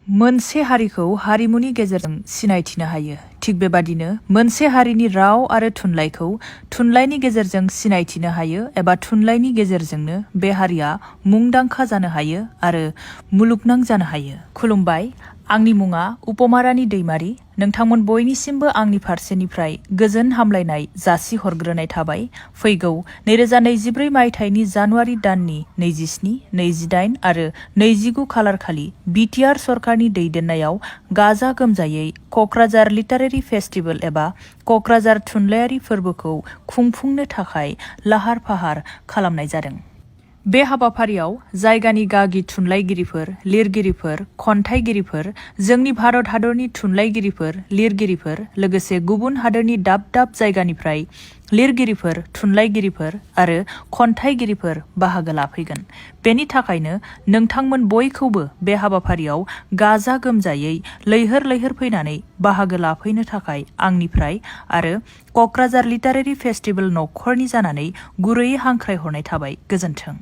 मोनसे हारिखौ हारिमुनि गेजेरजों सिनायथिनो हायो। थिग बेबादिनो मोनसे हारिनि राव आरो थुनलाइखौ थुनलाइनि गेजेरजों सिनायथिनो हायो एबा थुनलाइनि गेजेरजोंनो बे हारिया मुंदांखा जानो हायो आरो मुलुगनां जानो हायो। खुलुमबाय, आंनि मुङा उपमारानि दैमारि। नोंथांमोन बयनिसिमबो आंनि फारसेनिफ्राय गोजोन हामलायनाय जासि हरग्रोनाय थाबाय। फैगौ 2024 मायथाइनि जानुवारि दाननि 27, 28 आरो 29 खालारखालि बिटिआर सरकारनि दैदेननायाव गाजा गोमजायै क'क्राझार लिटारेरि फेस्टिभेल एबा क'क्राझार थुनलाइयारि फोरबोखौ खुंफुंनो थाखाय लाहार फाहार खालामनाय जादों। बे हाबाफारियाव जायगानि गागि थुनलाइगिरिफोर, लिरगिरिफोर, खन्थाइगिरिफोर, जोंनि भारत हादरनि थुनलाइगिरिफोर, लिरगिरिफोर, लोगोसे गुबुन हादरनि दाब दाब जायगानिफ्राय लिरगिरिफोर, थुनलाइगिरिफोर आरो खन्थाइगिरिफोर बाहागो लाफैगोन। बेनि थाखायनो नोंथांमोन बयखौबो बे हाबाफारियाव गाजा गोमजायै लैहोर लैहोर फैनानै बाहागो लाफैनो थाखाय आंनिफ्राय आरो क'क्राझार लिटारेरि फेस्टिभेल नखरनि जानानै गुरैयै हांख्रायहरनाय थाबाय। गोजोन्थों।